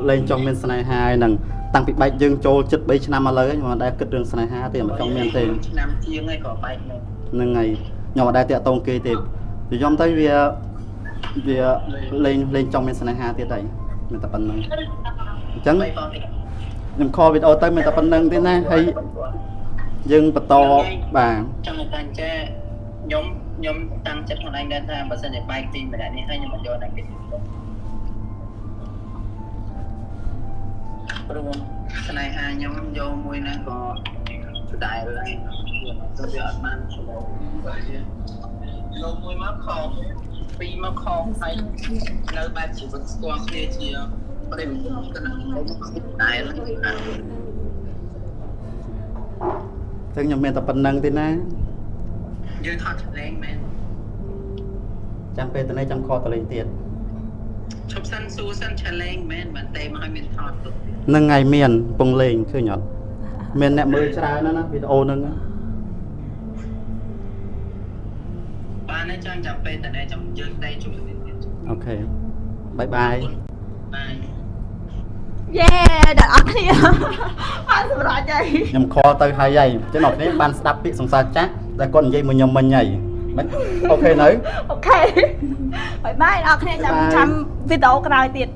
លែងចង់មានស្នេហាហើយហ្នឹងតាំងពីបែកយើងចូលចិត្ត3ឆ្នាំមកលើខ្ញុំអត់ដែលគិតរឿងស្នេហាទេមិនចង់មានទេ ឆ្នាំជាងហើយក៏បែកមក ហ្នឹងហើយខ្ញុំអត់ដែលតាក់ទងគេទេខ្ញុំទៅវាវាលែងលែងចង់មានស្នេហាទៀតហើយមានតែប៉ុណ្្នឹងអញ្ចឹង បីបងទៀត ខ្ញុំខលវីដេអូទៅមានតែប៉ុណ្្នឹងទេណាហើយយើងបន្តបាទ ចង់ឲ្យតាំងចេះខ្ញុំខ្ញុំតាំងចិត្តខ្លួនឯងដែរថាបើសិនជាបែកទីម្នាក់នេះហើយខ្ញុំអត់យកដល់គេទៀតព្រោះស្នេហាខ្ញុំយកមួយណាក៏ដែរដែរទៅវាអត់បានឆ្លងយកមួយមកខំពីរមកខំហើយនៅបែបជីវិតស្គាល់គ្នាជាប្រិយមិត្តទៅនឹងដែរ អញ្ចឹងខ្ញុំមានតែប៉ុណ្្នឹងទេណា យើងថតឆ្លេងមែន ចាំពេលទៅនេះចាំខលទៅលេងទៀត ឈប់សិនសួរសិនឆ្លេងមែនមិនទេមកឲ្យមានថតទុក ហ្នឹងហើយមានកំពងលេងឃើញអត់មានអ្នកមើលច្រើនណាស់ណាវីដេអូហ្នឹងណា បានហើយចាំចាំពេលតនេះចាំយើងតែជួបគ្នាទៀត OK bye bye បាយ យេដល់អស់គ្នាបានសម្រាប់ហើយ ខ្ញុំ call ទៅហើយហើយអញ្ចឹងអ្នកគ្នាបានស្ដាប់ពាក្យសង្សារចាស់ដែលគាត់និយាយមួយខ្ញុំមិញហើយមិន OK នៅ OK bye bye ដល់អស់គ្នាចាំ bye ចាំវីដេអូក្រោយទៀត